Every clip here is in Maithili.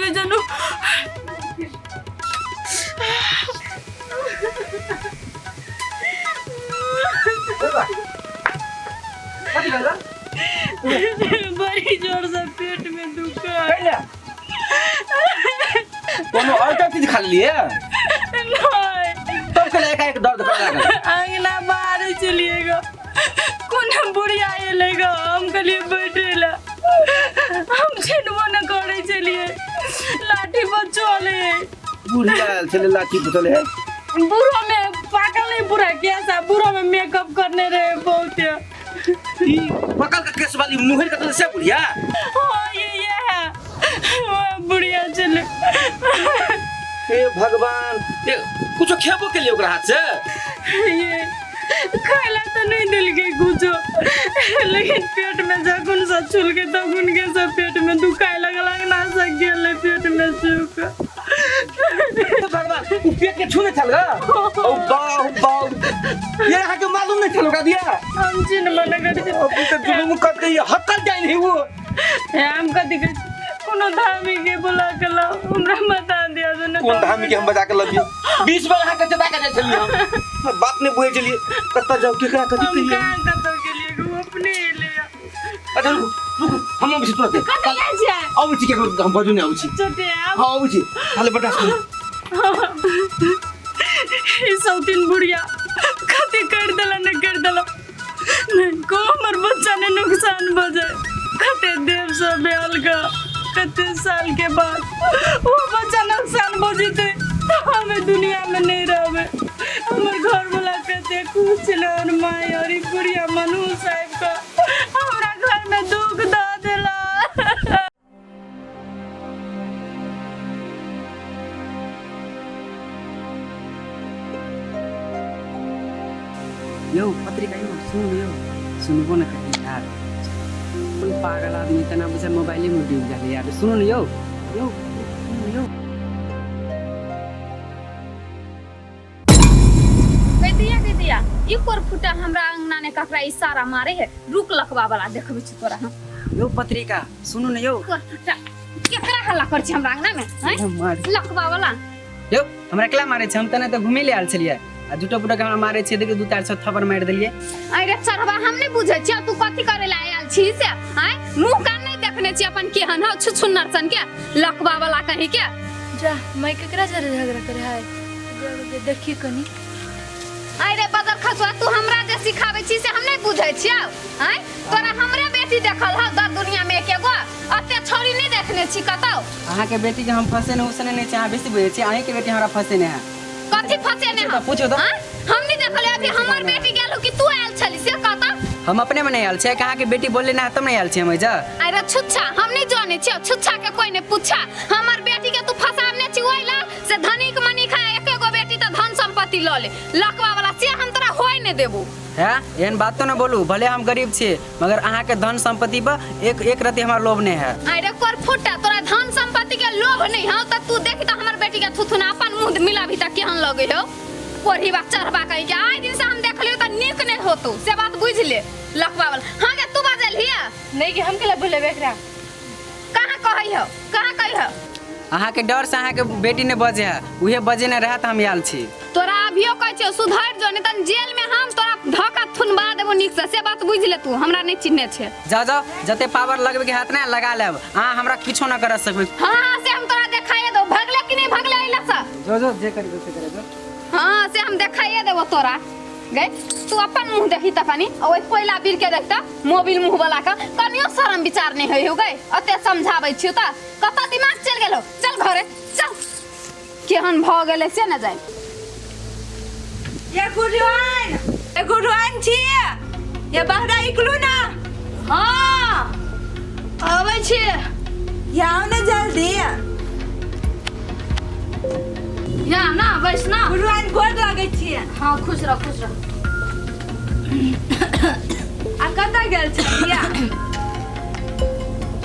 लगे जनु। कथी भेल? बड़ी जोर से पेट में दुखा। कैला कोनो और चीज खा लेलिए? नहीं। तब कैला एकाएक दर्द करे लागल? अंगना बाहर चलिएगा, कोनो बुढ़िया एलेगा, हम कहलिए बैठे ला, हम छिनबो न करे चलिए, लाठी पर चले। बुढ़िया आयल छलै लाठी पर चले है? बूढ़ो में पागल नहीं, बुढ़ा कैसा बूढ़ो में मेकअप करने रहे बहुत। ई पकड़ के केस वाली मुहर के से बुढ़िया? हाँ ये है वो बुढ़िया चले। हे भगवान, ये कुछो खेबो के लिए ओकरा हाथ से? ये खाइला तो नहीं दिल के कुछो, लेकिन पेट में जखन सा छुल के तखन के सब पेट में दुखाए लगल, ना सक गेल पेट में सुख। हे भगवान, उ पेट के छूने छल गा? ओ बाऊ बाऊ, ये अहाँ के मालूम नहीं छल ओकरा दिया? हम चिन्ह मन कर। अब तो जुलुम कर के ये हकल जाय नहीं वो। हम कथी कहै छी, कोनो धामी के बोला के लाओ, हमरा बता दिया तो न। कोन धामी के हम बजा के लबियो? 20 बेर अहाँ के चेता के जाइ छलियै हम, बात नहीं बुझै छलियै। कतऽ जाउ, केकरा कथी हम कहियै? कहाँ कतौ गेलियै, ओ अपने एलै। अच्छा रुकू रुकू, हम अबै छी तुरते। कतऽ जाइ छियै? अबै छी, केकरो हम बजू नहि, अबै छी। छोटे आब। हाँ अबै छी, खाली बर्दाश्त करू। ई सौतीन बुढ़िया कथी कर देला न कर देला, नहीं को हमर बच्चा ने नुकसान भ जाए। कते देर से भेल ग, कते साल के बाद वो बच्चा नुकसान भ जेते तो हमें दुनिया में नहीं रहबे। हमर घर वाला कते खुश छलै और माय और ई बुढ़िया मनु साहब का हमरा घर में दुख द देला। यौ पत्रिका यौ, सुनू यौ, सुनबो न करी यार। कोन पागल आदमी तेना बुझे मोबाइले में डूबि गेलै यार। सुनू ने यौ, यौ सुनू यौ। गैदिया गैदिया, ई कोर फुटा हमरा अंगना ने ककरा इशारा मारे है? रुक लकवा वाला, देखबै छी तोरा हम। यौ पत्रिका सुनू ने यौ। कोर फुटा केकरा हल्ला कर छी हमरा अंगना में हैं? मार लकवा वाला। यौ हमरा केला मारे छै? हम तऽ नहि तऽ घुमै ले आयल छलियै आ झूठो फूटो के हमरा मारे छै। देखियौ, दू चार सौ थप्पड़ मारि देलियै। अरे चढ़वा, हम नहीं बुझै छियै तू कथी करे ला आयल छी से। आय मुंह कान नहीं देखने छी अपन केहन हौ, छुछुन्नर सन के, लकवा वाला कहीं के। जा मैं केकरा जरे झगड़ा करे है, जा देखी कनी। अरे बदर खसुआ, तू हमरा जे सिखाबै छी से हम नहीं बुझै छियौ? आय तोरा हमरे बेटी देखल हौ दर दुनिया में एकेगो? अते छौरी नहीं देखने छी कतौ। अहाँके बेटीके हम फंसेने उसने नहि छै, अहाँ बेसी बुझै छियै। अहीँके बेटी हमरा फंसेने है। कथी फंसेने हौ? पूछो तो। आँय? हम नहीं देखले अभी हमर बेटी गेल हो कि तू आयल छली से कहता। हम अपने में नहीं आयल छियै, अहाँके बेटी बोलले ना तब नहीं आयल छियै हम एहिजा। अरे छुच्छा, हम नहीं जाने छियौ, छुच्छा के कोई नहीं पूछा। हमर बेटी के तू फसाबने छी ओइला से धनिक मनिक है एके गो बेटी त धन संपत्ति ल ले लकवा वाला, से हम तोरा होय नहीं देबो। है एहन बात तो ना बोलू, भले हम गरीब छियै मगर अहाँके धन संपत्ति पर एक एक रति हमार लोभ नहीं है। अरे कर फुटा, तोरा धन संपत्ति के लोभ नहीं हौ त तू देखी त हमर बेटी के थुथुना अपन मुंह मिलाबी त केहन लगे हौ। कोढ़ी बा चढ़बा कहीं के, आइ दिन से हम देखलियो त नीक नहीं होतो से बात बुझ ले लकवा वाला। हां गे तू बाजल हिया? नहीं कि हम केला बोलेबे एकरा। कहाँ कहै हौ, कहाँ कहै हौ? अहाँके डर से अहाँके बेटी ने बजे है, उहे बजे ने रहा तऽ हम आयल छी। तोरा अभियो कहै छियौ सुधरि जो, नहीं तन जेल में हम तोरा धक्का थुनबा देबो नीक से, से बात बुझ ले। तू हमरा नहीं चिन्हने छे। जाओ जाओ, जते पावर लगबे के हाथ ने लगा लेब, अहाँ हमरा किछो ना कर सकबै। हाँ हाँ से हम तोरा देखाइए देबो, भगले कि नहीं भगले अइला से। जो जो जे करबे से करे जो। हाँ से हम देखाइए देबो तोरा। गई तू अपन मुंह देखी त कनी, आ ओइ कोयला बीर के देखता मोबिल मुंह वाला का कनियो शरम विचार नहीं होय हो गई। अते समझाबै छियो त कतऽ दिमाग चलि गेलो? चल घरे चल, केहन भऽ गेलै से न जाय। ये गुरुआन, ये गुरुआन छी, ये बहरा निकलू ना। हाँ आबै छी। ये आओ ना जल्दी। या ना बैस ना। गुरुआन गोर लगै छी। हाँ खुश रह खुश रह। आ कतऽ गेल छलियै?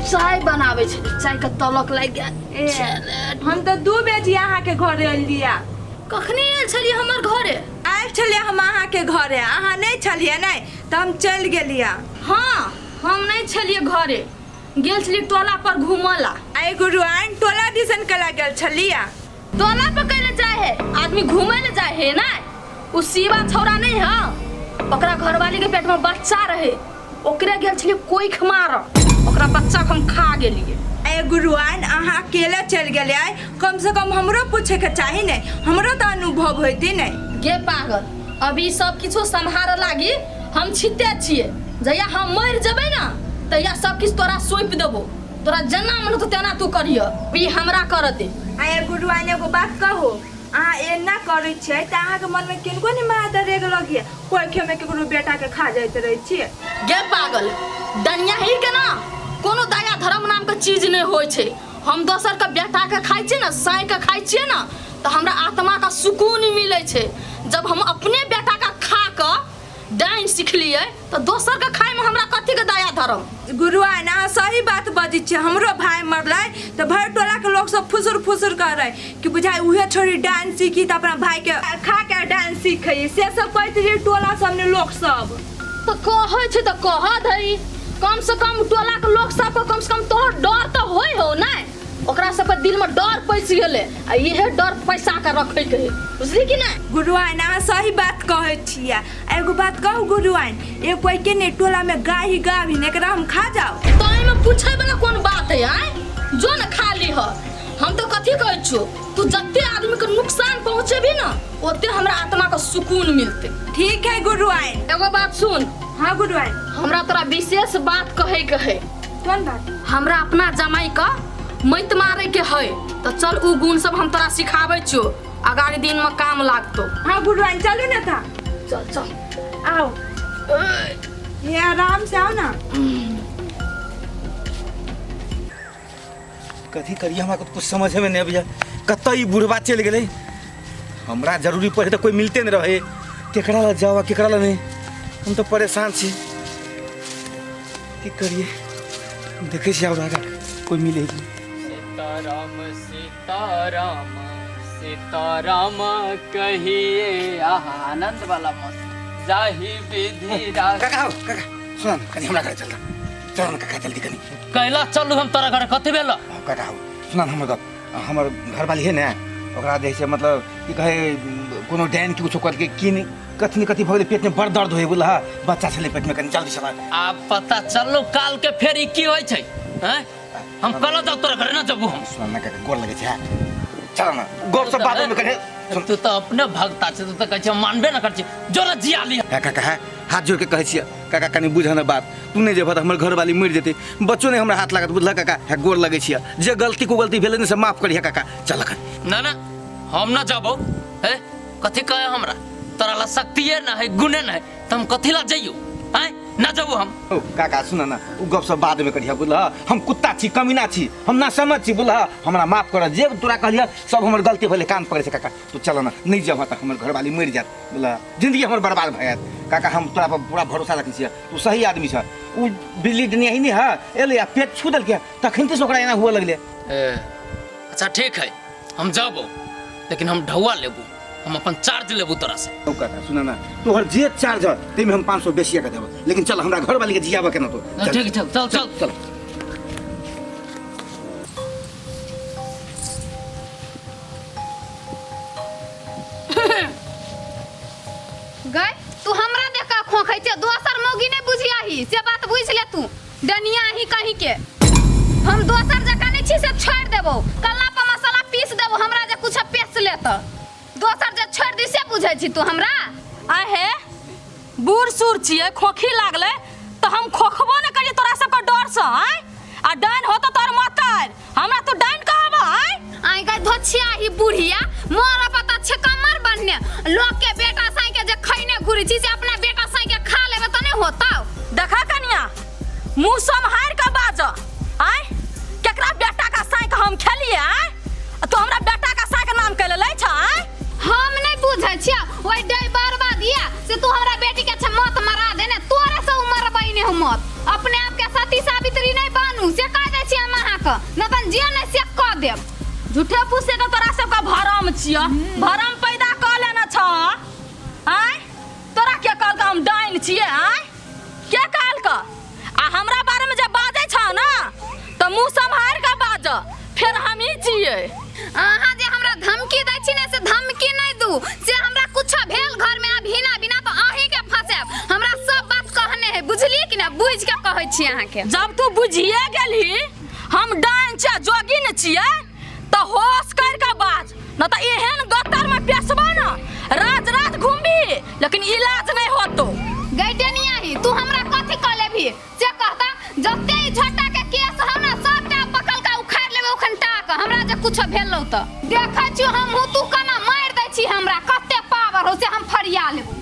चाय बनाबै छली, चाय के तलक लागि गेल। ए, हम तऽ 2 बजे अहाँके घर एलियै। कखनी आयल छलियै हमर घरे? आयल छलियै हम अहाँके घरे, अहाँ नहि छलियै नहि तऽ हम चलि गेलियै। हाँ हम नहि छलियै घरे, गेल छलियै टोला पर घूमऽ ला। आइ गुरुआइन टोला दिसन कला गेल छलिया? टोला पर कैले जाए है आदमी, घूमे ले जाए है ना। उ शिवा छौड़ा नहीं है, ओकरा घरवाली के पेट में बच्चा रहे, ओकरे गेल छलियै कोइख मार, ओकरा बच्चा के हम खा गेलियै। आइ गुरुआइन अहाँ अकेले चलि गेलियै, कम से कम हमरो पूछे के चाही ने, हमरो तऽ अनुभव होइती ने। गे पागल, अभी सब किछो सम्हार लागी हम छिते छियै। जहिया हम मरि जेबै ने तहिया सब किछु तोरा सौंपि देबो, तोरा जेना मन होतौ तेना तू करिह, ई हमरा कर दे। आइ गुरुआइन एगो बात कहू, अहाँ एना करै छियै तऽ अहाँके मनमे किनको नहि माया दरेग लगिए कोइखे में केकरो बेटा के खा जाइत रहै छियै? गे पागल, डनिया ही के ना कोनो दया धर्म नाम के चीज नहीं होइ छै। हम दोसर के बेटा के खाइ छियै ने, साँइ के खाइ छियै ने, तऽ हमरा आत्मा का सुकून मिलै छै। जब हम अपने बेटा के खा कऽ डाइन सिखलियै तऽ दोसर के खाइ में हमरा कथी के दया धर्म? गुरुआइन अहाँ सही बात बजै छियै। हमरो भाय मरलै तऽ भरि टोला के लोग सब फुसुर फुसुर करै कि बुझाइ उहे छोड़ी डांस सीखी तऽ अपना भाय के खा के डांस सीखै, से सब कहैत रहियै टोला सबमे लोग सब। तऽ कहै छै तऽ कह दही, कम से कम टोला के लोग सबके कम से कम तोहर डर तऽ होइ हो ने, ओकरा सबके दिल में डर पैसि गेलै आ इहे डर पैसा के रखै के है, बुझली कि नहि? गुरुआइन अहाँ सही बात कहै छियै। आ एगो बात कहू गुरुआइन, एक कोई के ने टोला में गाय ही गाभिन, एकरा हम खा जाओ? तऽ एहिमे पूछै वाला कोन बात है? आँय, जो ने खा लीह। हम तऽ कथी कहै छियौ, तू जते आदमी के नुकसान पहुँचेबही ने ओते हमरा आत्मा के सुकून मिलतै। ठीक है गुरुआइन। एगो बात सुन। हाँ गुरुआइन। हमरा तोरा विशेष बात कहै के है। कोन बात? हमरा अपना जमाई के मत मारे के है, तऽ चल उ गुण सब हम तोरा सिखाबै छियौ, अगाड़ी दिन में काम लागतो। हाँ गुरुआइन चलू ने था। चल चल। आओ ये आराम से आओ ना। कथी करिए, हमरा कुछ समझे में नहीं अबैया। कतऽ ई बुढ़बा चलि गेलै? हमरा जरूरी पड़े तऽ कोई मिलते नहीं रहे, केकरा लग जाओ आ केकरा लग नहीं, हम तऽ परेशान छी। की करिए, देखै छी आओर आगाँ कोई मिले कि। सीताराम सीताराम सीताराम कहिए, आहा आनंद वाला मौसम जाहि विधि रास। काका हो काका, सुन न, कनि हमरा घरे चल चल न काका, जल्दी कनि। कैला चलू हम तोरा घर, कथी भेल? हो काका हो, सुन न हमर गप, हमर घरवाली है ने, ओकरा जे छै मतलब की कहै कोनो डाइन के कुछो करके की नहि कथी ने कथी भऽ गेलै, पेट में बड़ दर्द होय बुझलह, बच्चा छलै पेट में, कनि जल्दी चला। आब पता चलू काल के फेर ई की होइ छै? हैं, हम कल जाऊ तोरा घरे, ना जबू हम। सुन न काका, गोर लगै छै, चल न, गप सब बाद में करिहे। सुन। तू तऽ अपने भगता छै, तू तऽ कहै छै हम मानबे न कर छी, जो न जिया ली। हे काका, हे हाथ जोड़ के कहै छियै काका, कनि बुझऽ न बात, तू नहि जेबह तऽ हमर घरवाली मरि जेतै, बच्चो नहि हमरा हाथ लागत बुझलह काका। हे गोर लगै छियै, जे गलती को गलती भेलै ने से माफ करिहे काका, चल अखन। ना ना हम न जबो। हे कथी कहे हमरा, तोरा ला शक्तिए न है, गुणे न है, तऽ हम कथी ला जइयो? आँय, न जबो हम। ओ काका सुन न, उ गप सब बाद में करिहे बुझलह, हम कुत्ता छी, कमीना छी, हम ना समझ छी बुझलह, हमरा माफ कर, जे तोरा कहलियह सब हमर गलती भेलै, कान पकड़ै छै काका, तू चल न, नहि जेबह तऽ हमर घरवाली मरि जायत बुझलह, जिंदगी हमर बर्बाद भऽ जायत काका। हम तोरा पर पूरा भरोसा रखै छियै, तू सही आदमी छह। उ बिजली दुनिया ही नहि है, एलै आ पेट छू देलकै तखन से ओकरा एना हुअ लगलै। ए, अच्छा ठीक है, हम जबो, लेकिन हम ढौआ लेबू, हम अपन चार्ज लेबू तोरा से। ओ काका सुन न, तोहर जे चार्ज है ताहिमे हम 500 बेसिए के देबो, लेकिन चल हमरा घरवाली के जियाबऽ केना तो। चल, ठीक चल चल चल चल। गए तू हमरा देख के खोखै छै, दोसर मौगी नहि बुझियाही से बात बुझि ले तू, डनिया ही कहीं के। हम दोसर जकाँ नहि छी से छोड़ि देबो, कल्ला पर मसाला पीस देबो, हमरा जे कुछ पेस ले तऽ दोसर जे छोड़ि दी से बुझै छी तू हमरा? आहे बूढ़ सूढ़ छियै, खोखी लागलै तऽ हम खोखबो नहि करियै तोरा सबके डरसँ। आँय, आ डाइन होतो तोहर मातर, हमरा तू डाइन कहबऽ? आँय आइ गई धोछिया ही बुढ़िया, मोर पता छे कमर बनने, लोग के बेटा साई के जे खैने घुरी छी से अपना बेटा साई के खा लेबे त नहीं होता। देखा कनिया, मुंह सम्हार के बाज। आँय, केकरा बेटा का साई के हम खेलिए? आँय, तू हमरा बेटा का साई के नाम कह ले छ? आँय हम नहीं बुझै छियै, ओइ डै बर्बाद या से तू हमरा बेटी के छे मत मरा देने, तोरे से उमर बहिने हम मत, अपने आप के सती सावित्री नहीं बनू से कह दै छियै हम अहाँके, न तन जे नहीं से कह देब। झूठे फूसे के तोरा सबके भरम छियै, भरम पैदा कऽ लेने छ। आँय, तोरा के कहलक हम डाइन छियै? आँय, के कहलक? आ हमरा बारे में जे बाजै छ ना तऽ मुँह सम्हारि कऽ बाज, फेर हमही छियै। अहाँ जे हमरा धमकी दै छी ने से धमकी नहि दू, से हमरा कुछ भेल घर में अभी ना बिना तो अहीं के फंसायब। हमरा सब बात कहने है, बुझलिए कि ना? बुझ के कहै छी अहाँ के। जब तू बुझिए गेलही हम डाइन छियै जोगी ने छियै तऽ होश कर के बाज, न तऽ एहन गत्तर में पेसबो न राज राज घूमबी लेकिन इलाज नहीं होतो। गैटे नहीं आही, तू हमरा कथी कह लेबही से कहता? जते ई झट्टा के केस हो ना सबटा पकड़ के उखाड़ लेबे उखन टाक। हमरा जे कुछ भेलौ त देखै छी हम हूँ, तू केना मारि दै छी हमरा, कते पावर हो से हम फरिया लेबो।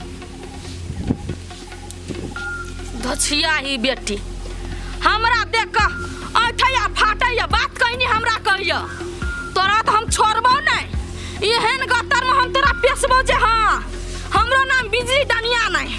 धछिया ही बेटी हमरा देख के ऐठैया फाटैया बात कहनी हमरा कहिया, तोरा तऽ हम छोड़बौ नहीं, एहन गत्तर में हम तोरा पेसबौ जे हाँ हमरो नाम बिजली डनिया नहीं।